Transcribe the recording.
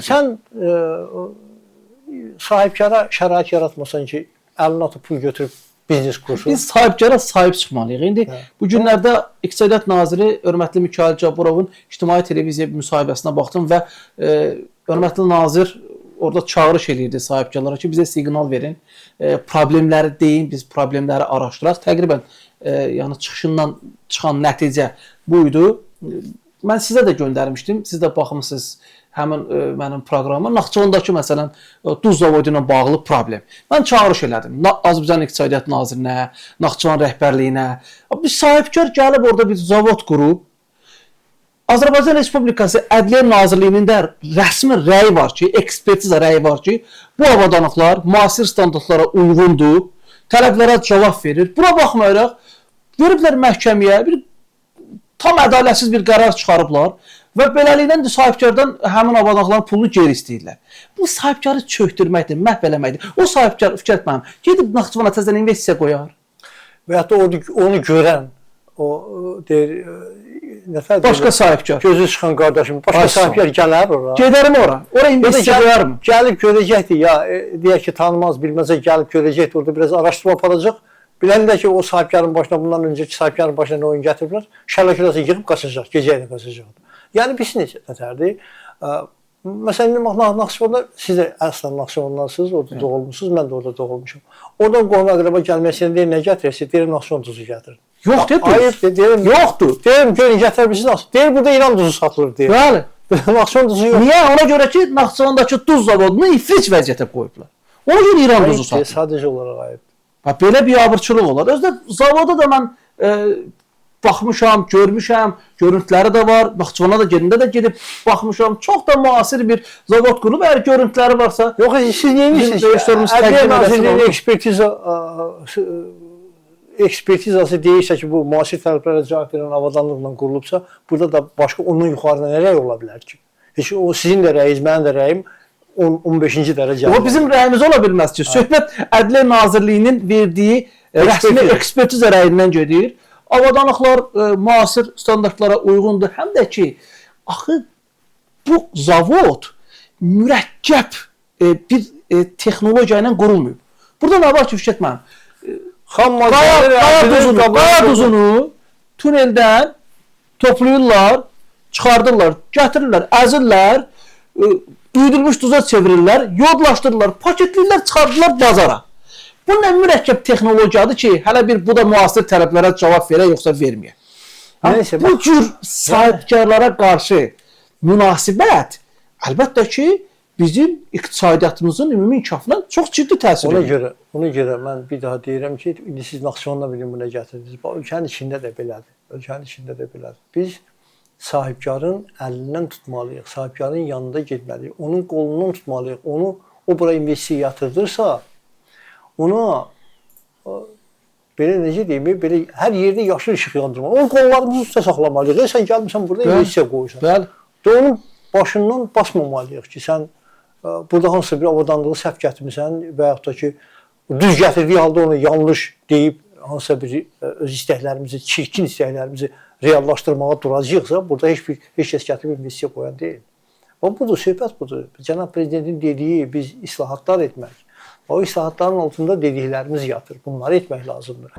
Sən sahibkara şərait yaratmasan ki, əlinə atıb pul götürüb biznes qursun. Biz sahibkara sahib çıxmalıyıq. İndi bu günlərdə İqtisadiyyat naziri hörmətli Mikayıl Cabbarovun ictimai televiziya müsahibəsinə baxdım və hörmətli nazir orada çağırış eləyirdi sahibkarlara ki, bizə siqnal verin, problemləri deyin, biz problemləri araşdıraq. Təqribən yəni çıxışından çıxan nəticə bu idi. Mən sizə də göndərmişdim. Siz də baxmısınız həmin mənim proqrama. Naxçıvandakı məsələn duz zavodu ilə bağlı problem. Mən çağırış elədim. Azərbaycan İqtisadiyyat nazirinə, Naxçıvan rəhbərliyinə. Bir sahibkar gəlib orada bir zavod qurub. Azərbaycan Respublikası Ədliyyə Nazirliyinin də rəsmi rəyi var ki, ekspertiza rəyi var ki, bu avadanlıqlar müasir standartlara uyğundur, tələblərə cavab verir. Buna baxmayaraq veriblər məhkəməyə, bir tam ədalətsiz bir qərar çıxarıblar və beləliklə də sahibkardan həmin avadanlıqların pulunu geri istəyirlər. Bu sahibkarı çökdürməkdir, məhv eləməkdir. O sahibkar, Fikrət müəllim, gedib Naxçıvana təzədən investisiya qoyar. Və ya da onu görən, o deyir, nətər başqa sahibkar. Gözü çıxan qardaşım, başqa sahibkar gələr ora. Gedərmi ora? Ora investisiya qoyarmı? Gəlib görəcəkdir ya, deyək ki, tanımaz, bilməzə gəlib görəcəkdir, orada biraz araşdırma aparacaq. Biləndə ki, o sahibkarın başına, bundan öncəki sahibkarın başına nə oyun gətiriblər, şələ-küləsi yığıb qaçacaq, gecə ilə qaçacaq. Yəni, biz necə nətərdir? Məsələn, Naxçıvanda, siz də əslən Naxçıvandansınız, orada doğulmuşsunuz, mən də orada doğulmuşum. Oradan qohum əqrəba gəlmək istəyən deyir, nə gətirirsiniz? Deyir, Naxçıvan duzu gətirin. Yoxdur, ayıbdır, deyirəm, yoxdur. Deyirəm, görün, gətirə bilirsiniz, deyir, burada İran duzu satılır, deyir. Bəli. Naxçıvan duzu yox. Niyə? Ona görə ki, Naxçıvandakı duz zavodunu iflic vəziyyətə qoyublar. Ona görə İran duzu satılır. Sadəcə olaraq ayıbdır. Belə bir biabırçılıq olar. Özdə zavoda da mən baxmışam, görmüşəm, görüntüləri də var. Naxçıvana da gedəndə də gedib baxmışam. Çox da müasir bir zavod qurulub. Əgər görüntüləri varsa... Yox, siz nə edirsiniz? Ədliyyə Nazirliyinin ekspertizası deyirsə ki, bu müasir tələblərə cavab verən avadanlıqla qurulubsa, burada da başqa onun yuxarıda nə rəy ola bilər ki? Heç o sizin də rəyiniz, mənim də rəyim 15-ci dərəcədə. O bizim rəyimiz ola bilməz ki, söhbət Ədliyyə Nazirliyinin verdiyi rəsmi ekspertiza rəyindən gedir. Avadanlıqlar müasir standartlara uyğundur. Həm də ki, axı bu zavod mürəkkəb bir texnologiya ilə qurulmayıb. Burada nə var ki, Fikrət müəllim? Qaya duzunu tuneldən toplayırlar, çıxardırlar, gətirirlər, əzirlər, üyüdülmüş duza çevirirlər, yodlaşdırırlar, paketləyirlər, çıxardırlar bazara. Bu nə mürəkkəb texnologiyadır ki, hələ bir bu da müasir tələblərə cavab verə, yoxsa verməyə. Neyse, bu cür sahibkarlara qarşı münasibət əlbəttə ki, bizim iqtisadiyyatımızın ümumi inkişafına çox ciddi təsir edir. Ona görə mən bir daha deyirəm ki, indi siz Naxçıvandan bir nümunə gətirdiniz. Bax, ölkənin içində də belədir. Ölkənin içində də belədir. Biz sahibkarın əlindən tutmalıyıq, sahibkarın yanında getməliyik, onun qolundan tutmalıyıq. Onu, o bura investisiya yatırdırsa, ona belə necə deyim, belə hər yerdə yaşıl işıq yandırmalı. Onun qollarımızı üstə saxlamalıyıq. Sən gəlmirsən burada investisiya qoyursan. Bəli. Və onun başından basmamalıyıq ki, sən burada hansısa bir avadanlığı səhv gətirmisən və yaxud da ki, düz gətirdiyi halda onu yanlış deyib hansısa bir öz istəklərimizi, çirkin istəklərimizi reallaşdırmağa duracaqsa, burada heç kəs gətirib investisiya qoyan deyil. Və budur, söhbət budur. Cənab Prezidentin dediyi biz islahatlar etmək. O islahatların altında dediklərimiz yatır. Bunları etmək lazımdır.